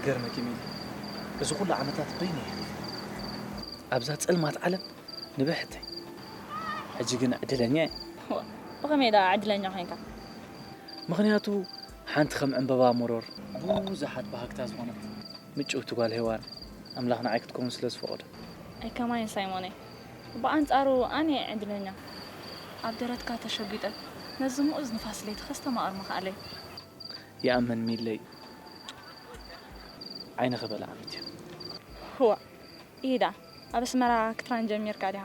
ገርመኪ ሚሊ፣ እዚ ኩሉ ዓመታት በይነይ እየ ኣብዛ ጸልማት ዓለም ንብሕተይ። ሕጂ ግን ዕድለኛ እየ። ዋ፣ ብኸመይ ደኣ ዕድለኛ ኮይንካ? ምኽንያቱ ሓንቲ ከም ዕምበባ መሮር ብዙሓት ባህግታት ዝኾነት ምጭውቲ ጓል ሄዋን ኣምላኽ ንዓይ ክትከውን ስለ ዝፈቐዶ። ኣይ ከማይን ሳይሞነይ፣ ብኣንጻሩ ኣነ እየ ዕድለኛ። ኣብ ደረትካ ተሸጒጠ ነዚ ምኡዝ ንፋስ ለይቲ ከስተማቕር ምኽኣለይ። ይኣምን ሚለይ ዓይኒ ክበልዓምት እዩ። ህዋ፣ ኢዳ ኣብ ኣስመራ ክትራን ጀሚርካ ዲኻ?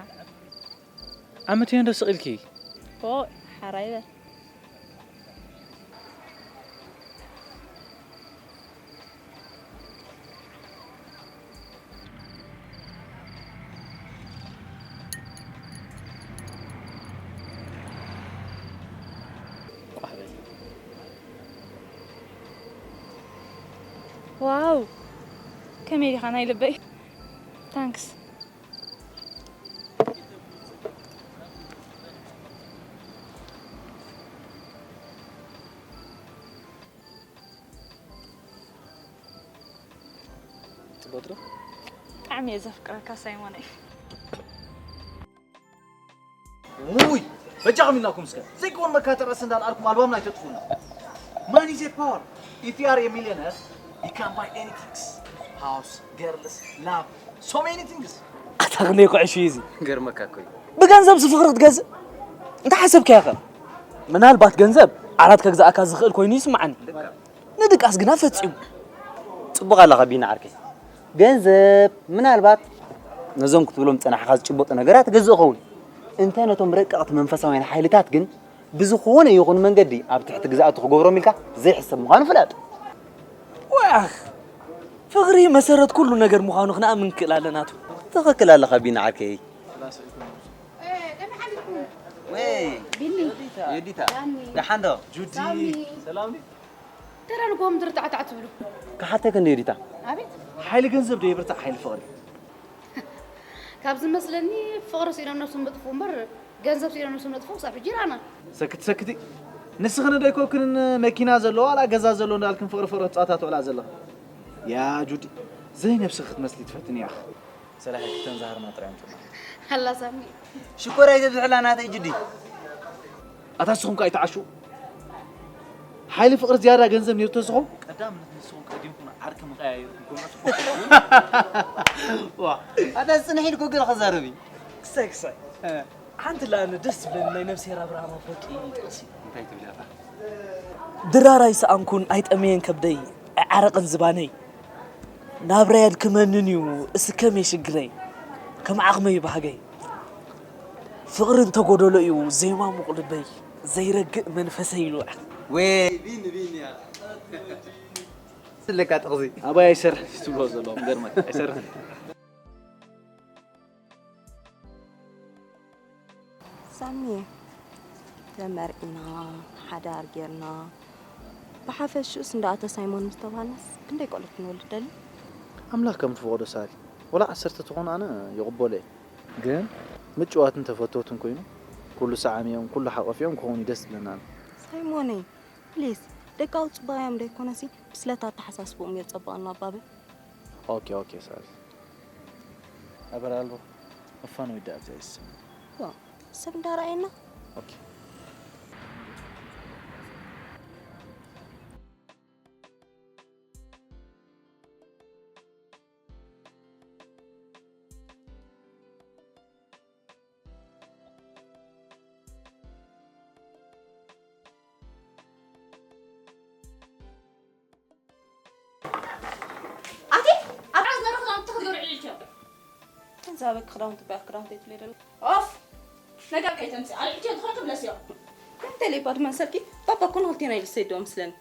ዓመት እዮ እንዶ ስቕ ኢልኪ? ፎእ፣ ሓራይ በል። ቋሕ በል። ዋው፣ ከመይ ዲኻ ናይ ልበይ? ታንክስ። ጽቡቕ ዶ? ብጣዕሚ እየ ዘፍቅረካ ሳይሞነይ። ውይ፣ በጃኹም ኢልናኩም እስከ ዘይኮን መካተር ርእሲ እንዳልኣልኩም ኣልባምና ኣይተጥፉና። Money is a power. If you are a millionaire, you can buy anything. House, girls, love, so many things. ኣታ ክንደይ ክዕሽ እዩ እዚ? ገርመካ እኮ እዩ። ብገንዘብ ዝፍቅሪ ክትገዝእ እንታይ ሓሰብካዮ ኸ? ምናልባት ገንዘብ ዓራት ከግዛእካ ዝኽእል ኮይኑ ይስምዓኒ። ንድቃስ ግና ፈጺሙ። ጽቡቕ ኣለኻ ቢኒ ዓርከይ። ገንዘብ ምናልባት ነዞም ክትብሎም ዝጸናሕካ ዝጭበጡ ነገራት ገዝእ ኸውን። እንተ ነቶም ረቀቕቲ መንፈሳውያን ሓይልታት ግን ብዝኾነ ይኹን መንገዲ ኣብ ትሕቲ ግዝኣቱ ክገብሮም ኢልካ ዘይሕሰብ ምዃኑ ፍለጥ። ወይ ኣኽ፣ ፍቕሪ መሰረት ኩሉ ነገር ምዃኑ ክንኣምን ክክእል ኣለና ቱ። ትኽክል ኣለኻ ቢኒ ዓርከይ። ወይ ቢኒ፣ ዮዲታ፣ ዳኒ፣ ደሓን ዶ? ጁዲ፣ ሳሚ። ሰላም ድዩ? ተረርጎም ድርታዕታዕ ትብሉ። ክሓተክ እንደ ዮዲታ። ኣቤት። ሓይሊ ገንዘብ ዶ ይብርታዕ ሓይሊ ፍቕሪ? ካብ ዝመስለኒ ፍቕሪ ስኢኖም ነብሶም ዘጥፍኡ እምበር ገንዘብ ስኢኖም ነብሶም ዘጥፍኡ ክሳብ ሕጂ ይረኣና። ሰክቲ ሰክቲ። ንስኽን ዶ ኣይኮንክንን መኪና ዘለዎ ዋላ ገዛ ዘለዎ እንዳልክን ፍቕሪ ፍቕሪ ትጻወታ ትውዕላ ዘለኽን? ያ ጁዲ፣ ዘይነብስኺ ክትመስሊ ትፈትኒ ኢኺ። ሰላሕ ክተን ዛህርና ጥራይ እንጭና። ኣላ ሳሚ። ሽኮር ኣይተብዝሕላ ናተይ ጅዲ። ኣታ ንስኹም ከ ኣይትዓሹ። ሓይሊ ፍቕሪ ዝያዳ ገንዘብ ነይሩ ተዝኾ? ቀዳምነት ንስኹም ቀዲምኩም ዓርኪ ምቐያየርኩም ኮና ጽቡቕ። ዋ፣ ኣታ ጽንሕ ኢልኩ ግን ኸዛረቢ። ክሳይ፣ ክሳይ። እ። ሓንቲ ለኣነ ደስ ዝብለኒ ናይ ነብስሄር ኣብርሃም ኣፈወርቂ ጥቕሲ። እንታይ ትብል እያ እታ? ድራር ኣይሰኣንኩን ኣይጠመየን ከብደይ፣ ኣይዓረቕን ዝባነይ። ናብራይ ኣድክመንን እዩ እስከም የሽግረይ፣ ከም ዓቕመይ ባህገይ። ፍቕሪ እንተጎደሎ እዩ ዘይማሙቕ ልበይ፣ ዘይረግእ መንፈሰይ ኢሉ። ወይ ቢኒ፣ ቢኒ እያ። ስለካ ጥቕሲ። ኣባይ ኣይሰርሕን ትብሎ ዘሎ፣ ምገርመካ፣ ኣይሰርሕን። ሳሚየ፣ ተመርዒና፣ ሓዳር ጌርና፣ ብሓፈሽኡስ እንዳ ኣቶ ሳይሞን ምስ ተባህልናስ ክንደይ ቆልዑ ክንወልድ ደሊ? ኣምላኽ ከም ዝፈቐዶ ሳሪ፣ ወላ ዓሰርተ ትኾኑ ኣነ ይቕበሎ እየ። ግን ምጭዋትን ተፈተውትን ኮይኑ፣ ኩሉ ሰዓሚዮም፣ ኩሉ ሓቆፊዮም ክኾኑ ደስ ዝብለና ኣሎ። ሳይሞነይ፣ ፕሊስ፣ ደቂ ኣውጽባዮም ደይኮነሲ ብስለት ኣተሓሳስብኦም እዮ ጸብቐና ኣባብል። ኦኬ፣ ኦኬ፣ ሳሪ። ኣበራልቦ፣ እፋን ወይ ደኣ ኣብዚኣ ይስም። ዋው፣ ሰብ እንዳረኣየና። ኦኬ። ኣቲ ኣብ ዓዝ ነረ ክዳውንቲ ክትገብሪ ዕልልቲ እዮም። ገንዘበኪ ክዳውንቲ በያ ክዳውንቲ የትብለይ ደሎ። ኦፍ! ነገር ከይተምጽእ ኣልዕልቲ እዮም ትኾን ክብለስ እዮም። ከምተ ሌባ ድማ ሰልኪ ባባ ኮን ሆልቴና ኢሉ ሰይዶ ምስለን።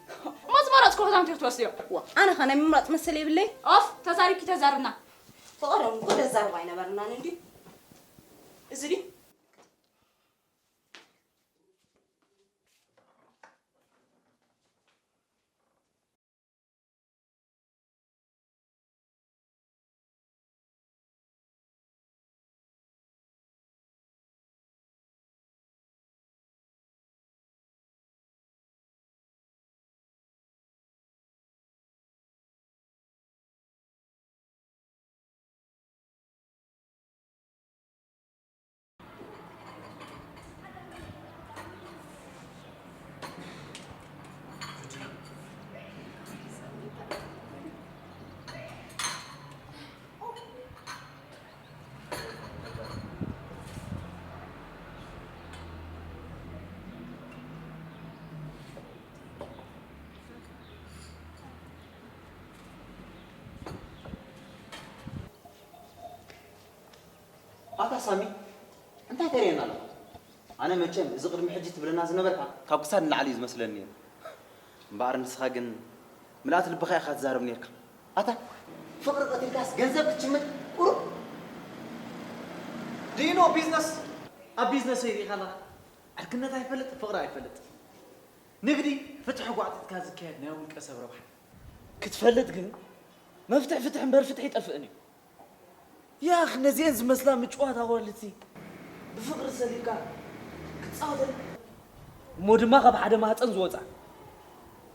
እሞ ዝመረጽኩ ክዳውንቲ ክትወስድ እዮም። ዋ፣ ኣነ ኸ ናይ ምምራጽ መሰል የብለይ። ኦፍ! ተዛሪብኪ ተዛርብና። ብቐደሙ እኮ ደዛርብ ኣይነበርናን እንዲ። እዚ ድዩ? ኣታ ሳሚ፣ እንታይ ተርእየና ኣለኻ? ኣነ መቸም እዚ ቅድሚ ሕጂ ትብለና ዝነበርካ ካብ ክሳድ ንላዕሊ እዩ ዝመስለኒ ነይሩ። እምበኣር ንስኻ ግን ምልኣት ልብኻ ኢኻ ትዛረብ ነይርካ። ኣታ ፍቕሪ ቀቲልካስ ገንዘብ ክትሽምት ቁሩብ። Do you know business? ኣብ ቢዝነስ ሪኢኻ ኣለኻ። ዕርክነት ኣይፈልጥ፣ ፍቕሪ ኣይፈልጥ። ንግዲ ፍትሒ ጓዕጢጥካ ዝካየድ ናይ ውልቀ ሰብ ረብሓ። ክትፈልጥ ግን መፍትሕ ፍትሒ እምበር ፍትሒ ይጠፍእን እዩ። ያኽ ነዚአን ዝመስላ ምጭዋት ኣዋልድሲ ብፍቕሪ ሰሊልካ ክትጻወተን እሞ ድማ ካብ ሓደ ማህፀን ዝወፃ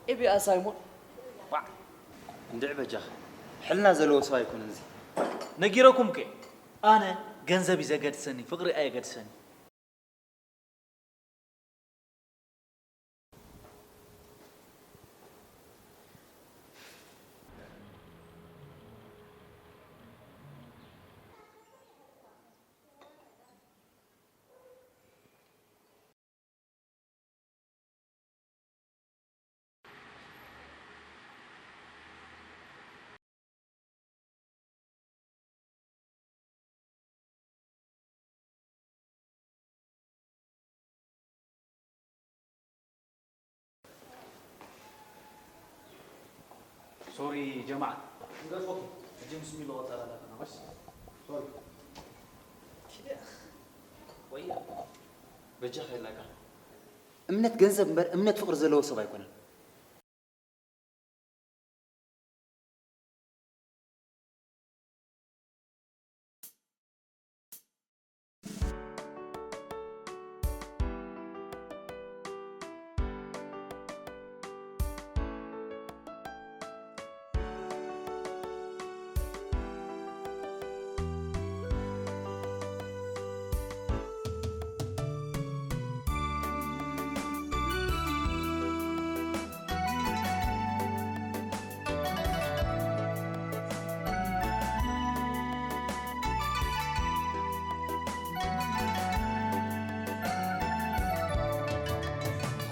ኤቢኣ ሳይሞን ዋዕ። እንድዒ በጃኻ ሕልና ዘለዎ ሰብ ኣይኮነን እዚ። ነጊረኩም ከ ኣነ ገንዘብ እዩ ዘገድሰኒ ፍቕሪ ኣየገድሰኒ። ሶሪ ጀማዓ። ንገድፈኩም። ሕጂ ምስ ሚሎ ቆጸራ ኣለና፣ በስ። ሶሪ። ኪደ። ወይ በጃ ከይላካ። እምነት ገንዘብ እምበር እምነት ፍቕሪ ዘለዎ ሰብ ኣይኮነን።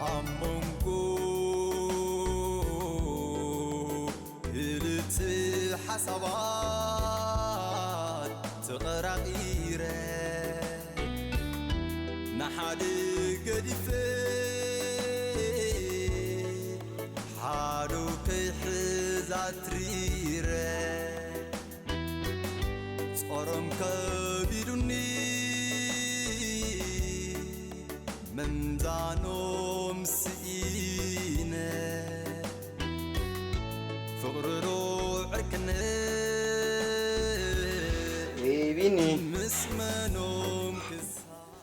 ኣብ መንጎ ክልተ ሓሳባት ተቐራቒረ፣ ንሓደ ገዲፈ፣ ሓዱ ክሕዛ ትሪረ። ጾሮም ከቢዱኒ ምምዛኖም ስኢነ፣ ፍቕሪ ዶ ዕርክነት? ኤይ ቢኒ። ምስ መኖም ክሳብ፣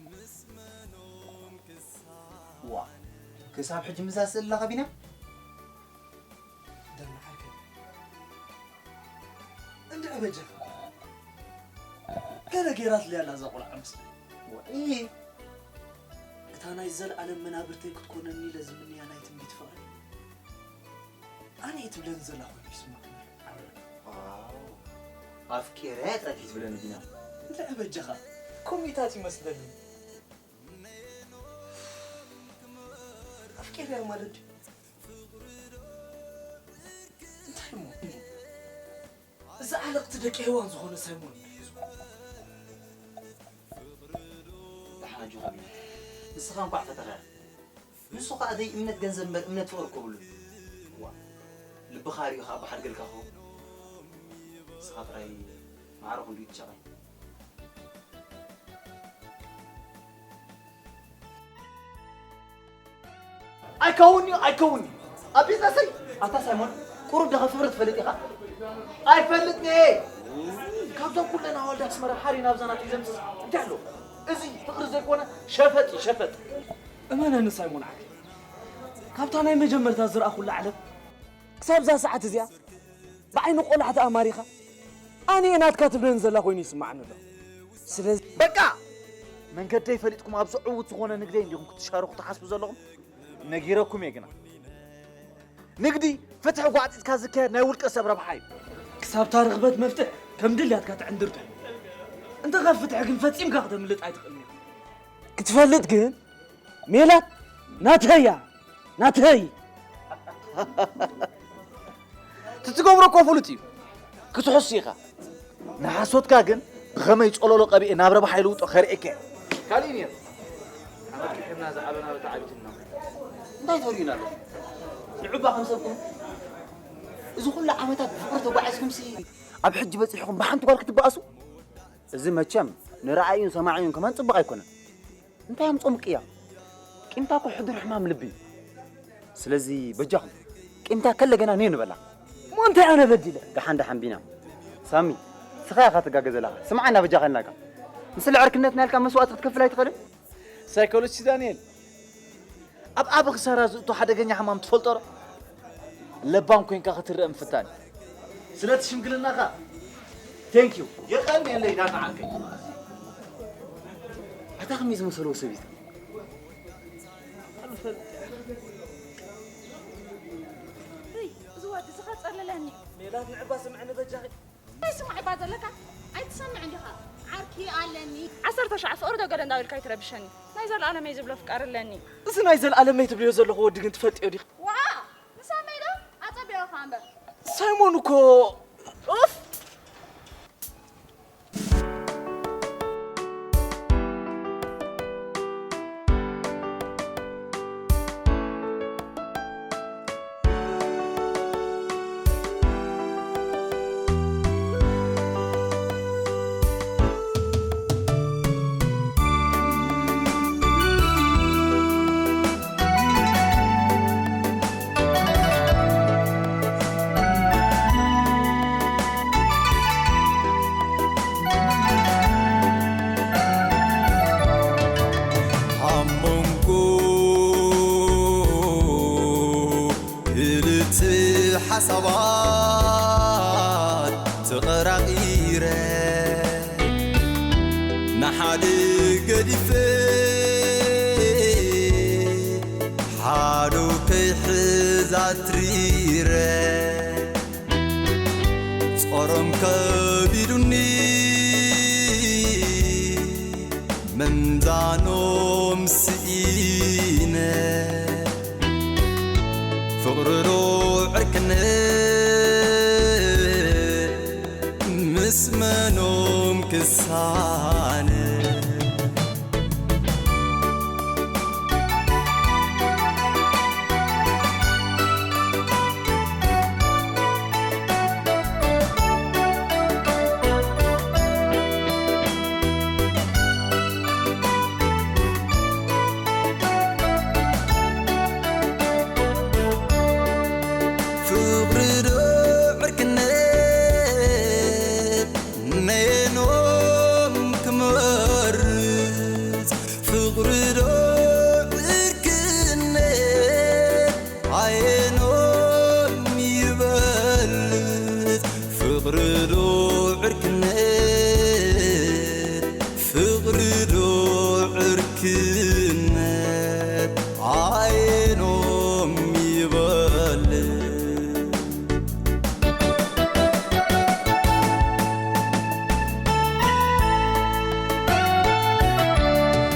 ምስ መኖም ክሳብ። ዋ፣ ክሳብ ሕጂ ምዛ ስእሊ ኣለኻ ቢና? ደም ዓርከይ። እንድዒ በጃኻ። ገለ ገይራትለይ ኣላ እዛ ቆልዓ ምስለይ። ወኢ። እታ ናይ ዘለኣለም መናብርተይ ክትኮነኒ ኢለ ዝምንያ ናይ ትንቢት ፍቕሪ። ኣነ እየ ትብለኒ ዘላ ኮይኑ ይስማዕ። ዋው። ኣፍቂረ ጥራይ ትብለኒ ቢና። እንድዒ በጃኻ። ኮሚታት ይመስለኒ። ኣፍቂረያ ማለት ድዩ? እንታይ እሞ? እዚ ዓለቕቲ ደቂ ሄዋን ዝኾነ ሳይሞን እዩ። ደሓን ኣጆኻ ቢኒ። ንስኻ እንኳዕ ፈተኻ። ንሱ ኸኣ ዘይ እምነት ገንዘብ እምበር እምነት ፍቕሪ እኮ የብሉን። ዋ፣ ልብኻ ሪኡ ኸኣ በሓድገልካ ኸው። ንስኻ ጥራይ ማዕረ ክንዱ ይትሸቐል። ኣይከውን'ዩ፣ ኣይከውን'ዩ። ኣብ ቢዝነሰይ ኣታ ሳይሞን፣ ቁሩብ ዲኻ ፍቕሪ ትፈልጥ ኢኻ? ኣይፈልጥን'የ። ካብዞም ኩለን ኣዋልድ ኣስመራ ሓሪ ናብዛ ናተይ ዘምጽእ እንታይ ኣሎ? እዚ ፍቕሪ ዘይኮነ ሸፈጥ እዩ፣ ሸፈጥ። እመነኒ ሳይሞን ዓርከይ፣ ካብታ ናይ መጀመርታ ዝረኣኹላ ዓለም ክሳብ እዛ ሰዓት እዚኣ ብዓይኒ ቆላሕታ ኣማሪኻ ኣነ እየ ናትካ ትብለኒ ዘላ ኮይኑ ይስምዓኒ ኣሎ። ስለዚ በቃ! መንገደይ ፈሊጥኩም ኣብዚ ዕዉት ዝኾነ ንግደይ እንዲኹም ክትሻረኹ ትሓስቡ ዘለኹም? ነጊረኩም እየ ግና። ንግዲ ፍትሒ ጓዕጺጽካ ዝካየድ ናይ ውልቀ ሰብ ረብሓ እዩ። ክሳብታ ርኽበት መፍትሕ ከም ድልያትካ ትዕንድር ትኹን። እንተ ካብ ፍትሒ ግን ፈጺምካ ክተምልጥ ኣይትኽእልን ኢኻ። ክትፈልጥ ግን ሜላት ናተይ እያ፣ ናተይ። እቲ ትገብሮ እኮ ፍሉጥ እዩ። ክትሕሱ ኢኻ። ንሓሶትካ ግን ብኸመይ ጸሎሎ ቀቢኤ ናብ ረብሓ ይልውጦ ከርእየካ እየ። ካልእ ነይሩ። ኣመኪሕና ዝዓበና ተዓቢትና። እንታይ ተርእዩና ኣለኹም? ንዑባ ከም ሰብኩም? እዚ ኩሉ ዓመታት ብፍቕሪ ተጓዒዝኩምሲ ኣብ ሕጂ በጺሕኩም ብሓንቲ ጓል ክትበኣሱ? እዚ መቸም ንረኣዩን ሰማዕዩን ከማን ጽቡቕ ኣይኮነን። እንታይ ኣምጾም ቅያ? ቂምታ እኮ ሕዱር ሕማም ልቢ እዩ። ስለዚ በጃኹም ቂምታ ከለ ገና ነይ ንበላ። እሞ እንታይ ኣነ በዲለ? ደሓን ደሓን ቢና። ሳሚ፣ ስኻ ኢኻ ትጋገ ዘለኻ። ስምዓና በጃኻ ኢልናካ። ንስለ ዕርክነትና ኢልካ መስዋእቲ ክትከፍል ኣይትኽእልን? ሳይኮሎጂስት ዳንኤል፣ ኣብ ዓቢ ክሳራ ዝእቱ ሓደገኛ ሕማም ትፈልጦ ዶ? ለባም ኮይንካ ክትረአ ምፍታን እዩ። ስለቲ ሽምግልናኻ ቴንክ ዩ። የቐንየለይ ዳታ ዓርከይ። ኣታ ከመይ ዝመሰልዎ ሰብ እዩ? እይ፣ እዚ ወዲ እዚ ኸጸልለኒ። ሜላት ንዕባ ስምዕኒ በጃኺ። እንታይ ስማዕ እባ ዘለካ? ኣይትሰምዕን ዲኻ? ዓርኪ ኣለኒ። ዓሰርተ ሻዕ ፍቕሪ ዶ ገለ እንዳበልካ ኣይትረብሸኒ። ናይ ዘለኣለመይ ዝብሎ ፍቃር ኣለኒ። እዚ ናይ ዘለኣለመይ ትብልዮ ዘለኹ ወዲ ግን ትፈልጥዮ ዲኺ? ዋእ! ንሳመይ ዶ? ኣጸቢቑኻ እምበር። ሳይሞን እኮ ኡፍ! ኣብ መንጎ ክልተ ሓሳባት ተቐራቒረ፣ ንሓደ ገዲፈ፣ ሓዱ ከይሕዛት ሪረ፣ ጾሮም ከቢዱኒ፣ ምምዛኖም ስኢነ፣ ፍቕሪ ዶ ዕርክነት፣ ምስ መኖም ክሳነ። ፍቕሪ ዶ ዕርክነት ነየኖም ክመርጽ? ፍቕሪ ዶ ዕርክነት ኣየኖም ይበልጽ? ፍቕሪ ዶ ዕርክነት፣ ፍቕሪ ዶ ዕርክነት ኣየኖም ይበልጽ?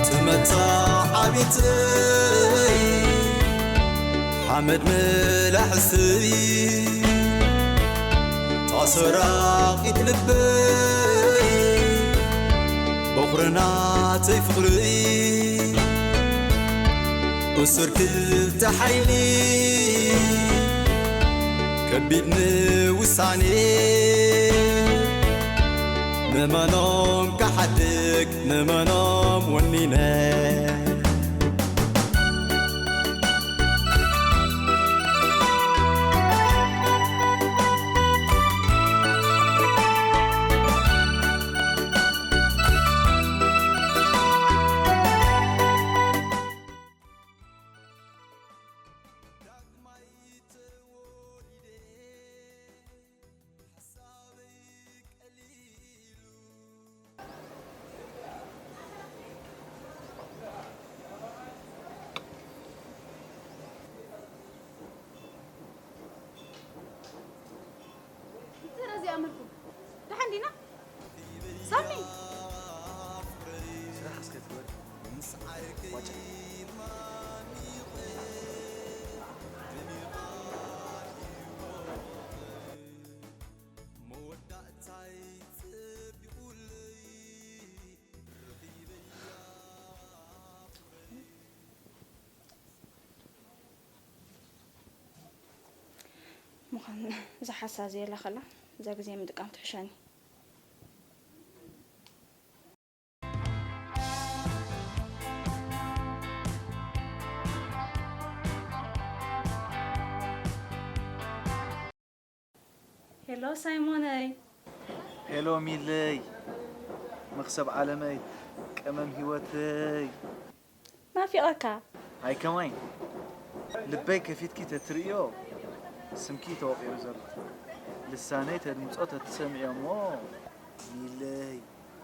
ትመታ ዓቢተይ ሓመድ መላሕሰይ፣ ታሰራቒት ልበይ፣ በኹሪ ናተይ ፍቕሪ፣ እሱር ክልተ ሓይሊ፣ ከቢድ ንውሳኔ፣ ንመኖም ክሓድግ፣ ንመኖም ወኒነ። እንተ ረዚኣ መልኩም ደሓን ዲና? ሳሚ! ስራሕ እስከ ትግበር። ዋጫ። እዛ ሓሳ ዘየላ ከላ እዛ ግዜ ምጥቃም ትሕሸኒ። ሄሎ ሳይሞነይ። ሄሎ ሚለይ፣ መኽሰብ ዓለመይ፣ ቀመም ህይወተይ። ናፊቐካ። ኣይ ከማይ፣ ልበይ ከፊትኪ ተትርእዮ፣ ስምኪ ተወቒሩ ዘሎ። ልሳነይ ተድምጾ ተትሰምዕዮ እሞ፣ ሚለይ፣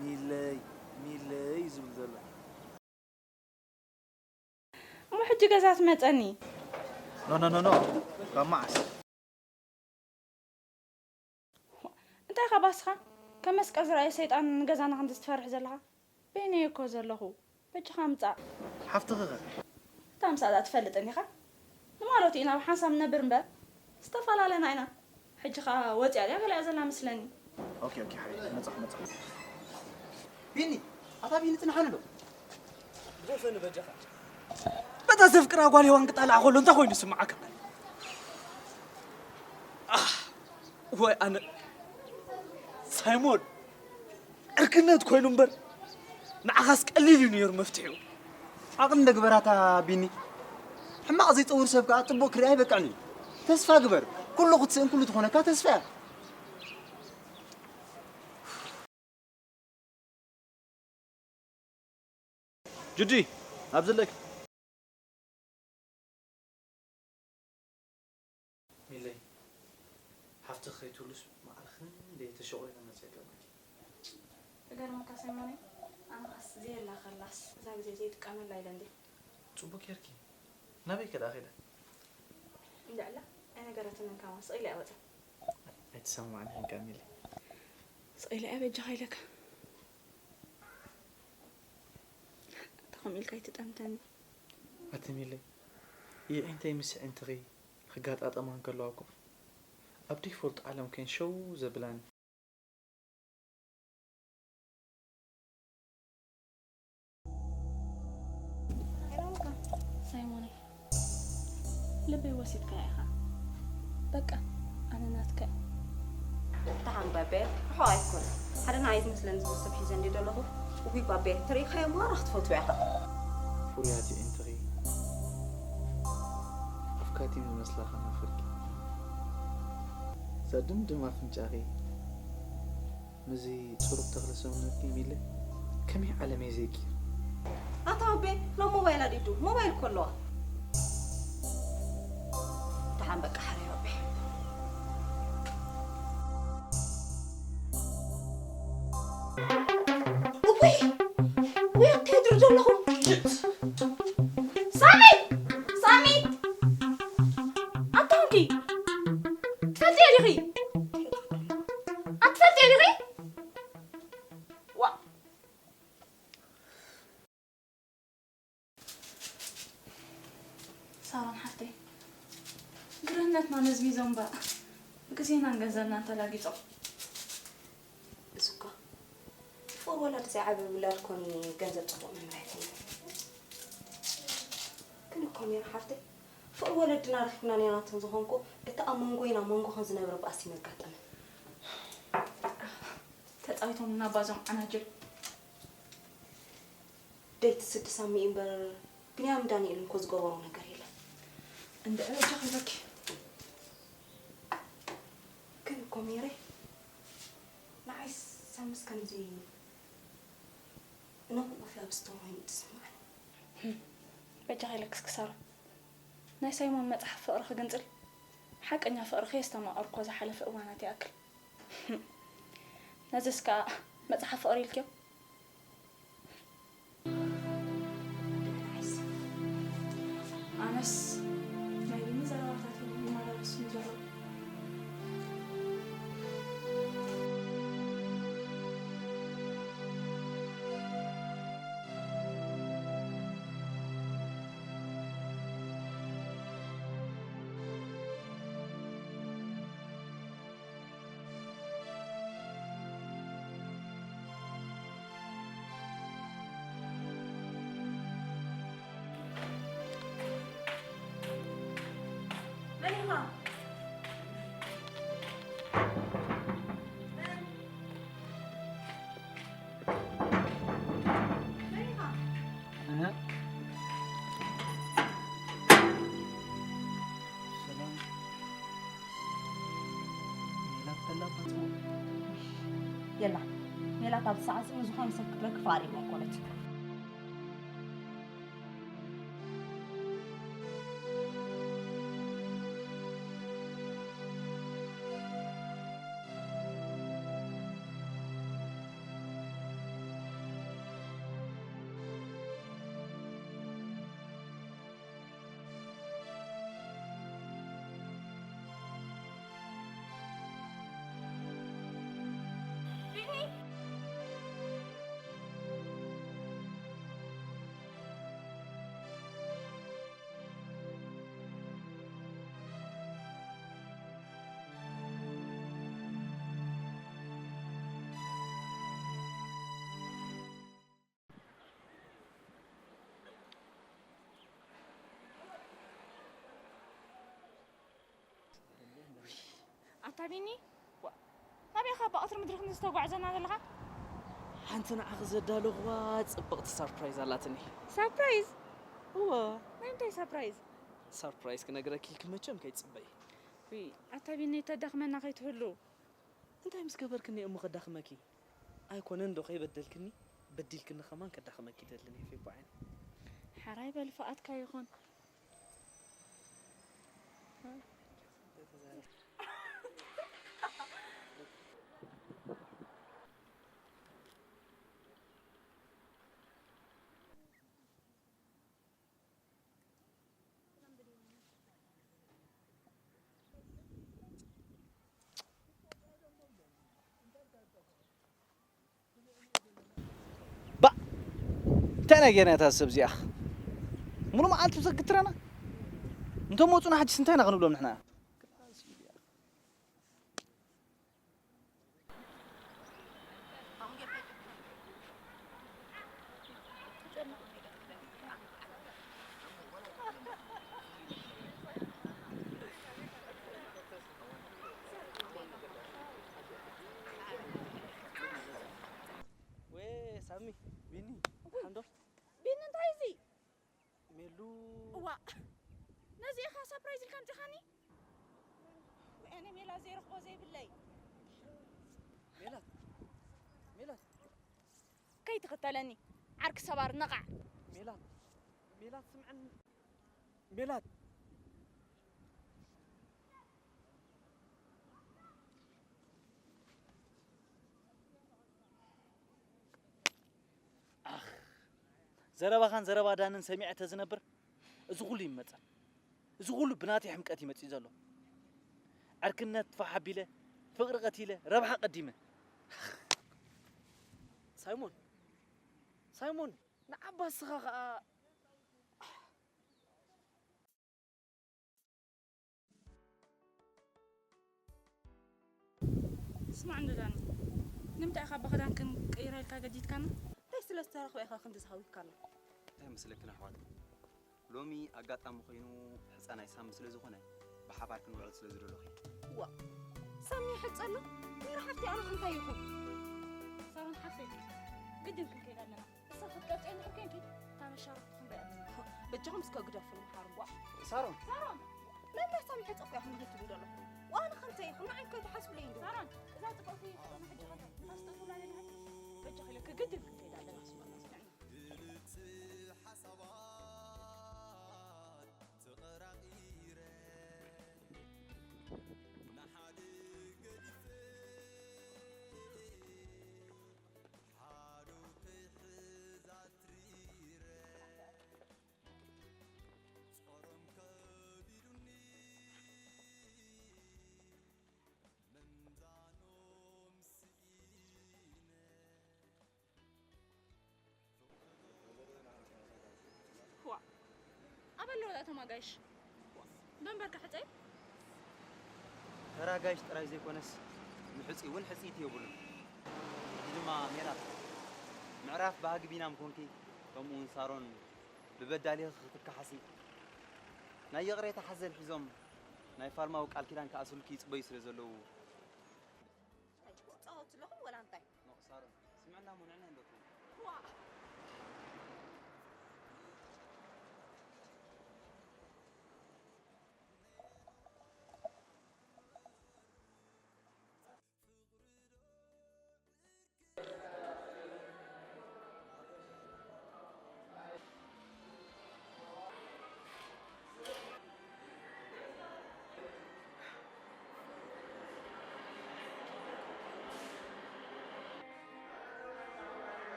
ሚለይ፣ ሚለይ እዩ ዝብል ዘሎ። እሞ ሕጂ ገዛ ትመጸኒ? ኖ ኖ ኖ ኖ፣ ካብ መዓስ? እንታይ ካብ ኣስኻ? ከም መስቀል ዝረኣየ ሰይጣን ንገዛና ከምዚ ትፈርሕ ዘለኻ? በይነይ እኮ ዘለኹ። በጃኻ ምጻእ። ሓፍትኺ ኸ? እታ ምሳኣ ትፈልጥን ኢኻ? ንማለቱ ኢና ብሓንሳብ ንነብር እምበር ዝተፈላለና ኢና። ሕጂ ኸኣ ወጺኣ ድያ ገሊኣ ዘላ መስለኒ። ኦኬ ኦኬ ሓቢቢ፣ መጻኹ መጻኹ። ቢኒ፣ ኣታ ቢኒ ጽንሓኒ ዶ? ግደፈኒ በጃኻ። በታ ዘፍቅራ ጓል ሄዋን ክጣልዓ ከሎ እንታይ ኮይኑ ዝስምዓካ? ኣህ፣ ወይ ኣነ ሳይሞን፣ ዕርክነት ኮይኑ እምበር ንዓኻስ ቀሊል እዩ ነይሩ መፍትሒኡ። ዓቕሊ እንደ ግበራታ ቢኒ። ሕማቕ ዘይጸውር ሰብ ከኣ ጽቡቕ ክርኢ ኣይበቅዕን እዩ። ተስፋ ግበር። ኩሉ ክትስእን ኩሉ ትኾነካ ተስፋ እያ። ጁዲ፣ ኣብዚ ኣለኪ። ሚለይ፣ ሓፍትኺ ከይትህሉስ ማዕረ ክንደይ ተሸቑሪረ መጺአ ገርመኪ። ክገርመካ ሰይሞነይ፣ ኣነ ኸኣስ ዘየላ ከላስ እዛ ግዜ ዘይጥቀመላ ኢለ እንድየ። ጽቡቕ ጌርኪ። ናበይ ከ ደኣ ኸይዳ? እንድዕላ ኣይነገረትንን ከማን ስቕ ኢለ እያ ወጺኣ። ኣይትሰማማዕን ኢኺ ሚለይ። ስቕ ኢለ እያ በጃኻ ኢለካ። እንታይ ከምኡ ኢልካ ኣይትጠምተኒ። ኣቲ ሚለይ፣ የዒንተይ ምስ ኣዒንትኺ ክጋጣጠማ እንከለዋ እኮ ኣብ ደይፈልጦ ዓለም ከይን ሸው ዘብላኒ። ሳይሞነይ፣ ልበይ ወሲድካያ ኢኻ። በቃ ኣነ ናትካ እየ። ደሓን ባቤ፣ ርሑቕ ኣይኮነን። ሓደ ንዓይ ዝመስለኒ ዝብል ሰብ ሒዘ እንድየ ዘለኹ። ውይ ባቤ፣ ተሪኢኻዮ እሞ ኣረ ክትፈትዎ ኢኻ። ፍሩያት የዒንትኺ፣ ኣፍካቲም ዝመስላ ከናፍርኪ፣ እዛ ድምድም ኣፍንጫኺ፣ ምስዚ ጽሩብ ተኽለ ሰውነትኪ ሚለ ከመይ ዓለም እየ ዘይቅይር። ኣታ ወቤ ናብ ሞባይል ኣዲዱ ሞባይል እኮ ኣለዋ። ደሓን በቃ ሓረይ ወቤ። እውይ ውይ ኣንታይ ድርዶ ኣለኹ። ሳሚ ሳሚ ኣታ ወዲ ትፈልጥዮ ዲኺ ኣትፈልጥዮ ዲኺ ዋ ሳሮን ሓፍተይ፣ ግርህነትና መዝሚዞም እምበር ግዜናን ገንዘብናን ተላጊጾም። እዚ እኮ ፍቕሪ ወላዲ ዘይዓበየ ውላድ ኮኒ ገንዘብ ጽቡቕ መምርሒ ኣይኮነን። ግን እኮ ሜሪ ሓፍተይ ፍቕሪ ወለድና ረኺብና ኔርና እንተዝኾንኩ እቲ ኣብ መንጎይን ኣብ መንጎኽን ዝነበረ ባእሲ መጋጠመ። ተጻዊቶምልና ባዞም ዓናጅል። ደይቲ ስዲ ሳሚ እምበር ቢንያምን ዳንኤልን እኮ ዝገበሮ ነገር የለን። እንድዒ በጃኺ በኪ። ግን እኮ ሜሬ ንዓይስ ሳምስ ከምዚ ነብኡ ክላብስቶ ኮይኑ ትስምዓኒ። በጃኺ ለክስክሳሮ ናይ ሳይሞን መጽሓፍ ፍቕሪ ክግንጽል ሓቀኛ ፍቕሪ ከየስተማቐርኮ ዝሓለፈ እዋናት ይኣክል። ነዚስ ከኣ መጽሓፍ ፍቕሪ ኢልክዮ? ኣነስ ናይ ሎሚ ዘረባታት እዮም ይመላለሱኒ ዘለዉ። የላ፣ ሜላት ኣብቲ ሰዓት እዚ ንዝኾነ ሰብ ክትረክብ ኣሪማ ኣይኮነትን። ኣታ ቢኒ፣ ዋ፣ ናበይ ኢኻ ብቐትሪ ምድሪ ክንዲ ዝተጓዕዘና ዘለኻ? ሓንቲ ንዓኺ ዘዳለኹዋ ጽብቕቲ ሳርፕራይዝ ኣላትኒ። ሳርፕራይዝ? እወ። ናይ እንታይ ሳርፕራይዝ? ሳርፕራይዝ ክነግረኪ ኢልኪ መቸም ከይትጽበዪ። ውይ፣ ኣታ ቢኒ፣ ተዳኽመና ከይትህሉ። እንታይ ምስ ገበርክኒ እሞ ከዳኽመኪ? ኣይኮነን ዶ ከይበደልክኒ፣ በዲልክኒ ከማን ከዳኽመኪ ይደልን እየ ፌቦ ዓይነይ። ሓራይ በል ፍቓድካ ይኹን። ባ እንታይ ናይ ገና እታ ሰብ እዚኣ? ሙሉ መዓልቲ ብዘግትረና እንቶም መፁና፣ ሕጅስ እንታይ ኢና ክንብሎም ንሕና? ወይ ሳሚ፣ ቢኒ፣ ሓንዶ ቢኒ፣ እንታይ እዚ? ሜሉ። እዋ፣ ነዚ ኢኻ ሳፕራይዝ ኢልካ ኣምጺኻኒ? ወይ ኣነ ሜላ ዘይረኽቦ ዘይብለይ። ሜላት፣ ሜላት። ከይትኽተለኒ፣ ዓርኪ ሰባር ነቓዕ። ሜላት፣ ሜላት፣ ስምዕን። ሜላት። ኣኽ፣ ዘረባኻን ዘረባ ዳንን ሰሚዐ ተዝነብር፣ እዚ ኩሉ ይመጸን። እዚ ኩሉ ብናተይ ሕምቀት እዩ መጺኡ ዘሎ። ዕርክነት ፋሕ ኣቢለ፣ ፍቕሪ ቀቲለ፣ ረብሓ ቀዲመ። ሳይሞን፣ ሳይሞን፣ ንዓባ እስኻ ኸኣ ስማዕ እንዶ ዳኒ፣ ንምንታይ ኢኻ ብኽዳን ክንቀይራ ኢልካ ገዲድካና? እንታይ ስለ ዝተረኽበ ኢኻ ክንዲ ዝሃዊካና? እንታይ መስለክን ኣሕዋት? ሎሚ ኣጋጣሚ ኮይኑ ሕጸ ናይ ሳሚ ስለ ዝኾነ ብሓባር ክንውዕል ስለ ዝደለኹ እየ። ዋ፣ ሳሚ ይሕጸ ኣሎ? ሜራ ሓፍቲ ኣነ እንታይ ይኹን? ሳሮን ሓፍተይ፣ ግድን ክንከይድ ኣለና። ንሳ ክትቀብጸ እንድሕር ኮንኪ፣ እታ መሻርኽትኹም በያት። በጃኹም እስከ ግደፉ፣ ንምሓሩ። ዋ። ሳሮን። ሳሮን! መን መርታ ምሕጽ እኮ ኢኹም ክትብሉ ዘለኹም? ዋና ከምተ ይኹን፣ ንዓይ ከይትሓስብለይ እንዶ። ሳሮን፣ እዛ ጽብቕቲ ፍቕርና ሕጂ ኸ ንፋስ ጠፊኡላ ነዲኻ? በጃኺ ኢለኪ ግድን ክንከይድ ኣለና። ግልጽ ሓሳባት ተቐራቒረ፣ ንሓደ ገዲፈ፣ ሓዱ ክሕዛ ትሪረ። ጾሮም ከቢዱኒ፣ ምምዛኖም ስኢነ። ዋእ፣ ኣበሎ እቶም ኣጋይሽ። ዶ እምበርከ ሕጸይ? ተራ ኣጋይሽ ጥራይ ዘይኮነስ፣ ንሕጹይ እውን ሕጽይቲ የብሉን። ሕጂ ድማ ሜላት፣ ምዕራፍ ባህጊ ቢናም ኮንኪ፣ ከምኡ እውን ሳሮን ብበዳሊኺ ክትከሓሲ፣ ናይ ይቕሬታ ሓዘል ሒዞም ናይ ፋልማዊ ቃል ኪዳን ክኣስሩልኪ ይጽበዩ ስለ ዘለዉ። ሕጂ ክትጻወቱ ኣለኹም ወላ እንታይ? ኖእ፣ ሳሮን፣ ስምዕና እሞ ንዕና ኣለኩም። ዋእ!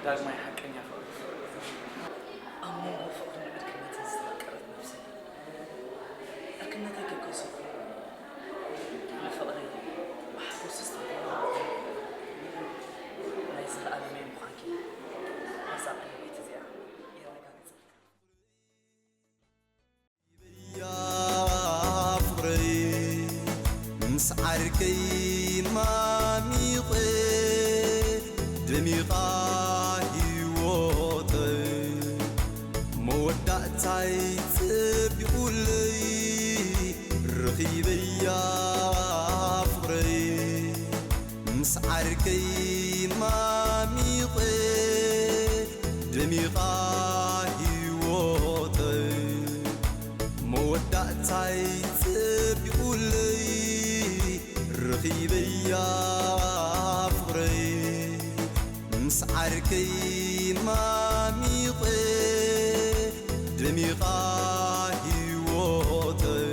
ዳግማይ ሓቀኛ ፍቕሪ። ኣብ መንጎ ፍቕርን ዕርክነትን ዝተፈቀረት ነብሰይ። ዕርክነተይ ጌርካ ሰፊሩ ንፍቕረይ ብሓጎስ ዝተመልአ ናይ ዘለኣለመይ ምዃንኪ ነዛ ቀለቤት እዚኣ የረጋግጸልካ። ያ ፍቕረይ ምስ ዓርከይ ማሚቐ ደሚቓ ህይወተይ መወዳእታይ ጸቢቑለይ ረኺበያ ፍቕረይ ምስ ዓርከይ ማሚቐ ደሚቓ ህይወተይ መወዳእታይ ጸቢቑለይ ረኺበያ ፍቕረይ ምስ ዓርከይ ማሚቐ ደሚቓ ህይወተይ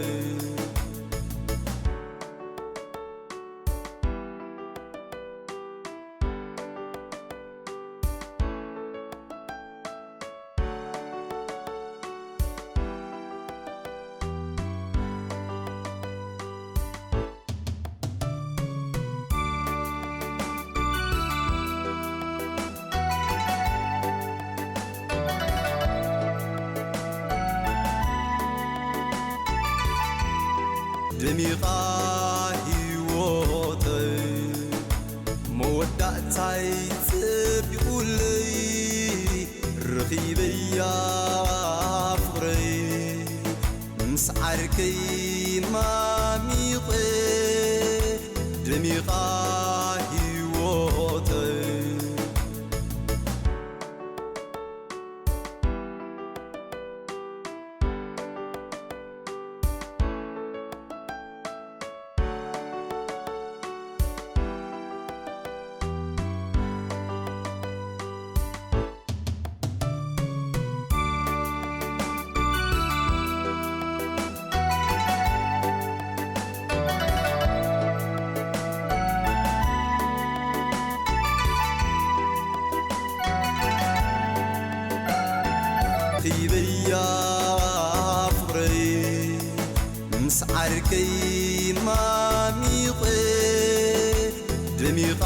ደሚቓ ህይወተይ መወዳእታይ ጸቢቑለይ ረኺበያ ፍቕረይ ምስ ዓርከይ ማሚቐ ደሚቓ ህይወተይ ኺበያ ፍቕረይ ምስ ዓርከይ ማሚቐ ደሚቓ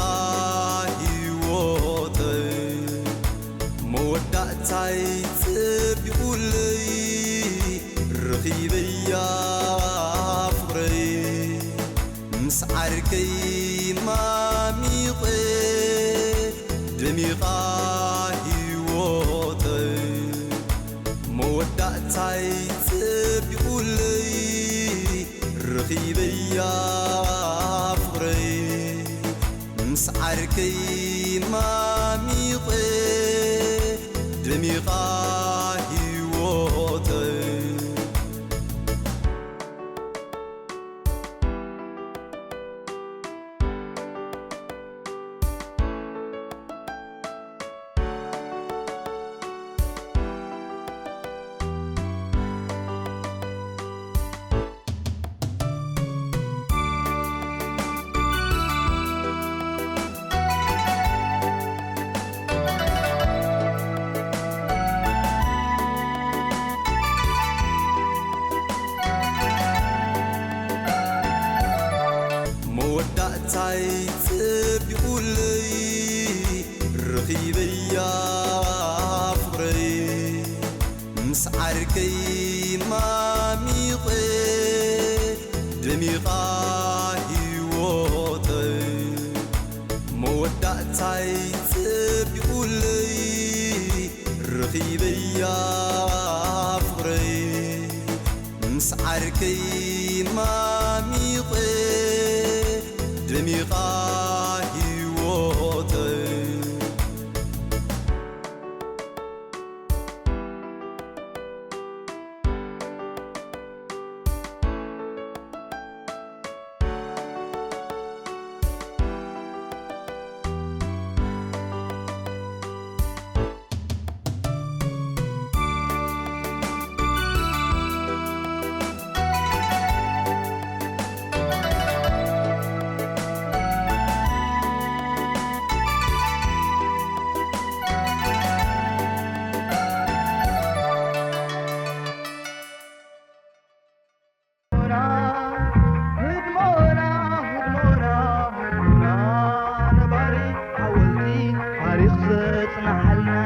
ህይወተይ መወዳእታይ ጸቢቑለይ ረኺበያ ፍቕረይ ምስ ዓርከይ ማሚቐ ደሚቓ ህይወተይ መወዳእታይ ጸቢቑለይ ረኺበያ ፍቕረይ ምስ ዓርከይ ማሚቐ ደሚቓ ህይወተይ መወዳእታይ ጸቢቑለይ ረኺበያ ፍቕረይ ምስ ዓርከይ ማሚቐ ደሚቓ ህይወተይ መወዳእታይ ጸቢቑለይ ረኺበያ ፍቕረይ ምስ ዓርከይ ማሚቐ ደሚቓ ህይወተይ ጽናሓልና